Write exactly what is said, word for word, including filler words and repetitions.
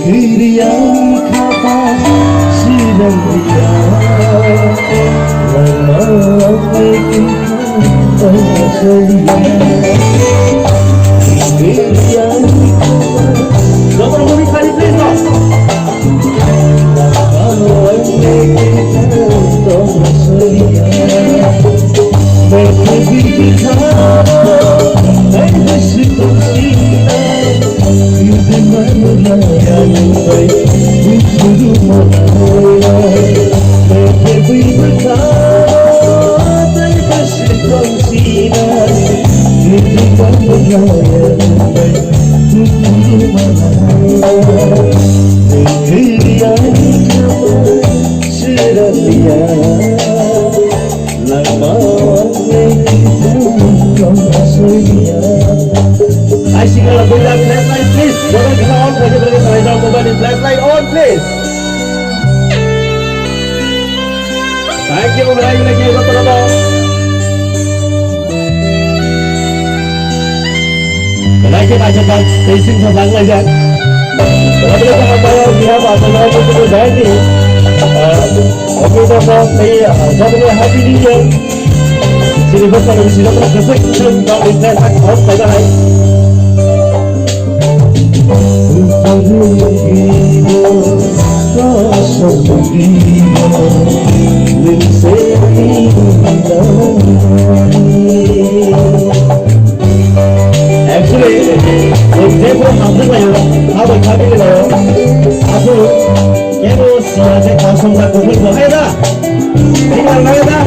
Hiriya kapa sirang riya, lama wangni tongma saliya. Hiriya kapa. Double movie kali, please, no. Lama wangni tongma saliya. Baby, baby, Bicycle, bring that flashlight, please. Double kena on, bagi bagi sarai dong, mobile ni flashlight on, please. Thank you, bhai, thank you, joto joto. Belai khe naithokjak, tei singkha banglaijak. Belai khe hambai o, biha banglaijak, joto joto belai khe. Ah, okay, joto, tei, ah, joto ni happy new year. Chini bwskango bisi joto kwchwk kwchwk bangwi khe sak hor khaina hai. Actually, je pura hamjak laio, abo khabi laio. Abo kebo siya je kasong ka kuhul bahai da. Tinggal bahai da.